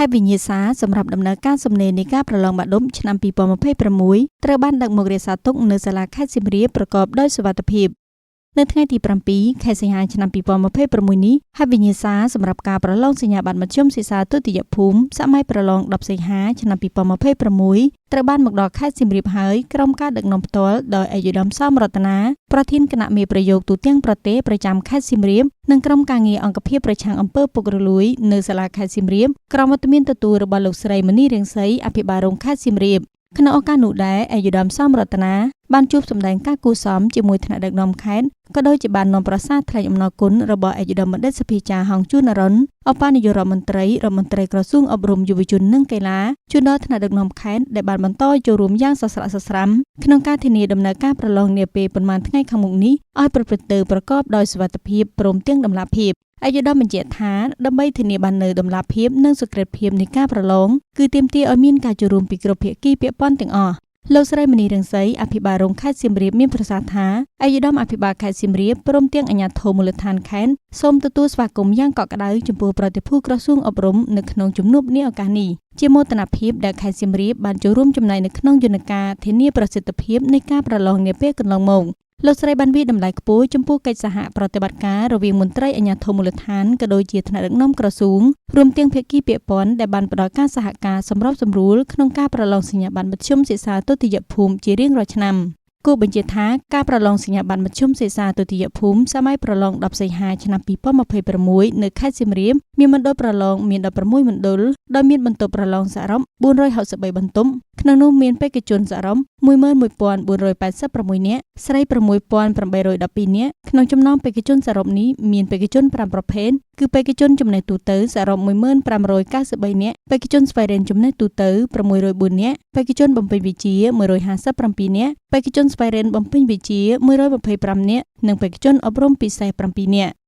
ហើយវិញ្ញាសាសម្រាប់ដំណើរការសំណេរនៃការប្រឡងបាក់ឌុបឆ្នាំ2026ត្រូវបានដឹកមករក្សាទុកនៅសាលាខេត្តសៀមរាបប្រកបដោយសុវត្ថិភាព។ នៅថ្ងៃទី7ខែសីហាឆ្នាំ2026នេះ ហើយវិញ្ញាសាសម្រាប់ការប្រឡងសញ្ញាបត្រមធ្យមសិក្សាទុតិយភូមិសម័យប្រឡង10សីហាឆ្នាំ2026ត្រូវបានមកដល់ខេត្តសៀមរាបហើយ ក្រោមការដឹកនាំផ្ទាល់ដោយឯកឧត្តមសោមរតនា ប្រធានគណៈមេប្រយោគទូទាំងប្រទេសប្រចាំខេត្តសៀមរាប និងក្រុមការងារអង្គភាពប្រឆាំងអំពើពុករលួយនៅសាលាខេត្តសៀមរាប ក្រោមវត្តមានទទួលរបស់លោកស្រីមនីរៀងសី អភិបាលរងខេត្តសៀមរាប។ ក្នុងឱកាសនោះដែរ ឯកឧត្តមសោមរតនាបានជួបសម្ដែងការគួរសមជាមួយថ្នាក់ដឹកនាំខេត្ត ក៏ដូចជាបាននាំប្រសាសន៍ថ្លែងអំណរគុណរបស់ឯកឧត្តមបណ្ឌិតសភាចារ្យហង់ជួន ណារ៉ុន ឧបនាយករដ្ឋមន្ត្រី រដ្ឋមន្ត្រីក្រសួងអប់រំយុវជននិងកីឡា ជូនដល់ថ្នាក់ដឹកនាំខេត្តដែលបានបន្តចូលរួមយ៉ាងសស្រាក់សស្រាំក្នុងការធានាដំណើរការប្រឡងនាពេលប៉ុន្មានថ្ងៃខាងមុខនេះឲ្យប្រព្រឹត្តទៅប្រកបដោយសុវត្ថិភាពព្រមទាំងតម្លាភាព។ ឯកឧត្តមបញ្ជាក់ថា ដើម្បីធានាបាននូវតម្លាភាពនិងសុក្រិតភាពនៃការប្រឡង គឺទាមទារឲ្យមានការចូលរួមពីគ្រប់ភាគីពាក់ព័ន្ធទាំងអស់។ លោកស្រីមនីរង្សី អភិបាលរងខេត្តសៀមរាបមានប្រសាសន៍ថា ឯកឧត្តមអភិបាលខេត្តសៀមរាបព្រមទាំងអាជ្ញាធរមូលដ្ឋានខេត្តសូមទទួលស្វាគមន៍យ៉ាងកក់ក្ដៅចំពោះប្រតិភូក្រសួងអប់រំនៅក្នុងជំនួបនាឱកាសនេះ ជាមោទនភាពដែលខេត្តសៀមរាបបានចូលរួមចំណែកនៅក្នុងយន្តការធានាប្រសិទ្ធភាពនៃការប្រឡងនាពេលកន្លងមក។ លោកស្រីបានវាយតម្លៃខ្ពស់ចំពោះកិច្ចសហប្រតិបត្តិការរវាងមន្ត្រីអាជ្ញាធរមូលដ្ឋានក៏ដូចជាថ្នាក់ដឹកនាំក្រសួង រួមទាំងភាគីពាក់ព័ន្ធដែលបានផ្ដល់ការសហការសម្របសម្រួលក្នុងការប្រឡងសញ្ញាបត្រមធ្យមសិក្សាទុតិយភូមិជារៀងរាល់ឆ្នាំ។ គួរបញ្ជាក់ថា ការប្រឡងសញ្ញាបត្រមធ្យមសិក្សាទុតិយភូមិសម័យប្រឡង10សីហាឆ្នាំ2026នៅខេត្តសៀមរាប មានមណ្ឌលប្រឡងមាន16មណ្ឌល ដោយមានបន្ទប់ប្រឡងសរុប463បន្ទប់ ក្នុងនោះមានបេក្ខជនសរុប11486នាក់ ស្រី6812នាក់។ ក្នុងចំណោមបេក្ខជនសរុបនេះ មានបេក្ខជន5ប្រភេទ គឺបេក្ខជនចំណេះទូទៅសរុប10593នាក់ បេក្ខជនស្វ័យរៀនចំណេះទូទៅ604នាក់ បេក្ខជនបំពេញវិជ្ជា157នាក់ បេក្ខជនស្វ័យរៀនបំពេញវិជ្ជា125នាក់ និងបេក្ខជនអប់រំពិសេស7នាក់។